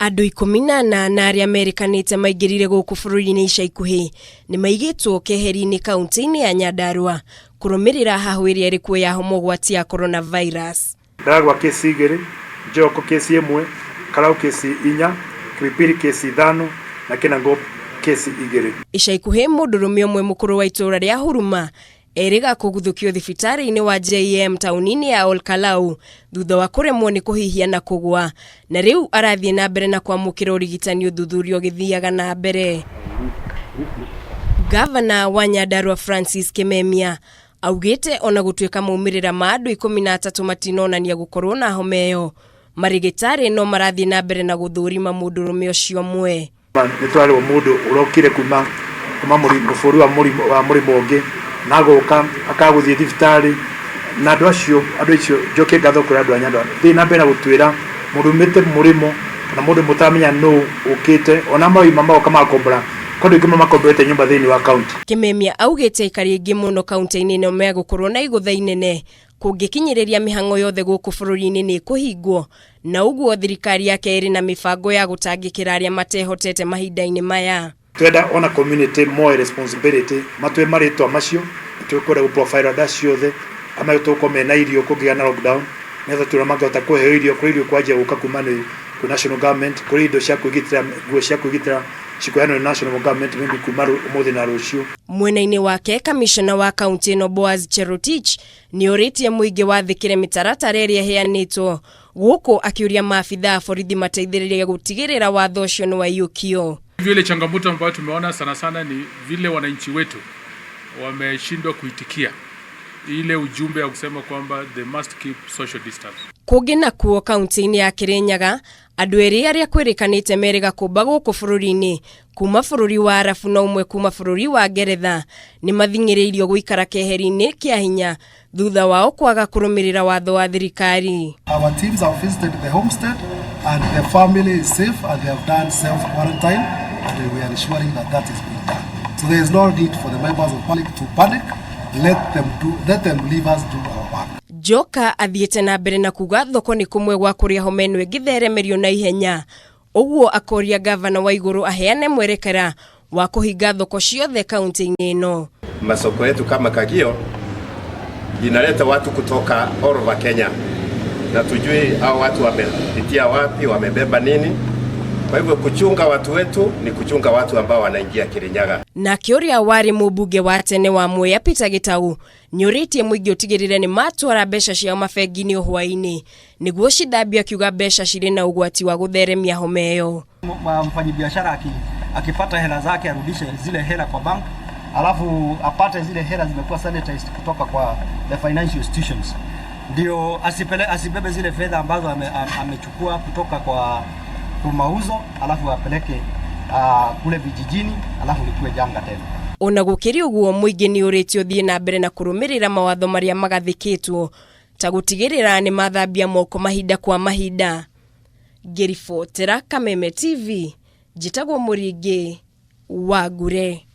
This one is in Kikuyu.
Andũ 14 na arĩa merĩkanĩte maingĩrire gũkũ bũrũri-inĩ ica ikuhĩ nĩ maigĩtwo keheri-inĩ kaunti-inĩ ya Nyandarua kũrũmĩrĩra hahũ ĩrĩa ĩrĩ kuo ya homa ũgwati ya coronavirus. Ndaragwa kesi 2, Njoko kesi 1, Karau kesi 4, Kipipiri kesi 5 na Kinangop kesi 2. Ica ikuhĩ mũndũrũme ũmwe mũkũrũ wa itũũra rĩa Huruma erĩga kũguthũkio thibitarĩ-inĩ wa JM taũni-inĩ ya Olkalau thutha wa kũremwo nĩ kũhihia na kũgwa, na rĩu arathiĩ na mbere na kwamũkĩra ũrigitani ũthuthuria ũgĩthiaga na mbere. Gavana wa Nyandarua Francis Kimemia augĩte ona gũtuĩka maumĩrĩra ma andũ 13 matinonania gũkorwo na homa ĩyo, marĩgĩtarĩ no marathiĩ na mbere na gũthũrima mũndũrũme ũcio ũmwe. Nĩ twarĩrwo mũndũ ũrokire kuma bũrũri wa mũrĩmo ũngĩ na agoka akagũthiĩ thibitarĩ, na andũ acio njokie ngatho kũrĩ andũ a Nyandarua thiĩ na mbere na gũtwĩra mũndũ umĩte mũrĩmo kana mũndũ mũtaramenya nũ ũkĩte, ona mauma magoka magakombora, kwĩ andũ aingĩ makomborete nyũmba thĩinĩ wa kaunti. Kimemia augĩte aikari aingĩ mũno kaunti-inĩ ĩno megũkorwo na igũtha inene kũngĩkinyĩrĩria mĩhang'o yothe gũkũ bũrũri-inĩ nĩ ĩkũhingwo, na ũguo thirikari yake ĩrĩ na mĩbango ya gũtangĩkĩra arĩa matehotete mahinda-inĩ maya. Twenda ona community moe responsibility matue marĩtwa macio, twĩkwenda gũ profile andũ acio othe amwe tũgũkorwo mena irio kũngĩgĩa na lockdown, nĩgetha tuone mangĩhota kũheo irio, kũrĩ irio kwanjia gũka kuma nĩ kwĩ national government, kũrĩ indo cia kwĩgitĩra, nguo cia kwĩgitĩra cikũheanwo nĩ national government maybe kuma ũmũthĩ na rũciũ. Mwena-inĩ wake kamishona wa kaunti ĩno Boaz Cherotich nĩ orĩtie mũingĩ wathĩkĩre mĩtaratara ĩrĩa ĩheanĩtwo gũkũ akĩũria maabitha a borithi mateithĩrĩrie gũtigĩrĩra watho ũcio nĩ waiyũkio. Vile changamoto ambayo tumeona sana sana ni vile wananchi wetu wameshindwa kuitikia ile ujumbe wa kusema kwamba they must keep social distance. Kũngĩ nakuo kaunti-inĩ ya Kirinyaga andũ erĩ arĩa kwĩrĩkanĩte merĩga kũmba gũkũ bũrũri-inĩ kuma bũrũri wa Arabu na ũmwe kuma bũrũri wa Ngeretha nĩ mathing'ĩrĩirio gũikara keheri-inĩ kĩa hinya thutha wao kwaga kũrũmĩrĩra watho wa thirikari. Our teams have visited the homestead and the family is safe and they have done self-quarantine and we are ensuring that that is being done. So there is no need for the members of public to panic. Let them do, let them leave us do our work. Joka athiĩte na mbere na kuga thoko nĩ kũmwe gwa kũrĩa homa ĩno ĩngĩtheremerio na ihenya, ũguo akoria gavana wa igũrũ aheane mwerekera wa kũhinga thoko ciothe kaunti-inĩ ĩno. Masoko yetu kama Kagio inaleta watu kutoka all over Kenya, na tujui hao watu wamepitia wapi, wamebeba nini. Kwa hivyo kuchunga watu wetu ni kuchunga watu ambao wanaingia Kirinyaga. Na kĩũria warĩ mũmbunge wa tene wa Mwea Peter Gitau nĩũrĩtie mũingĩ ũtigĩrĩre nĩ matwara mbeca ciao mabengi-inĩ hwaĩ-inĩ nĩguo cithambio, akiuga mbeca cirĩ na ũgwati wa gũtheremia homa ĩyo. Mfanyibiashara akipata hela zake arudishe zile hela kwa bank, alafu apate zile hela zimekuwa sanitized kutoka kwa the financial institutions, ndio asibebe zile fedha ambazo amechukua kutoka kwa mauzo alafu apeleke kule vijijini alafu likuwe janga tena. Ona gũkĩrĩ ũguo mũingĩ nĩ ũrĩtio ũthiĩ na mbere na kũrũmĩrĩra mawatho marĩa magathĩkĩtwo ta gũtigĩrĩra nĩ mathambia moko mahinda kwa mahinda. Ngĩribotera Kameme TV, njĩtagwo Mũringĩ wa Ngure.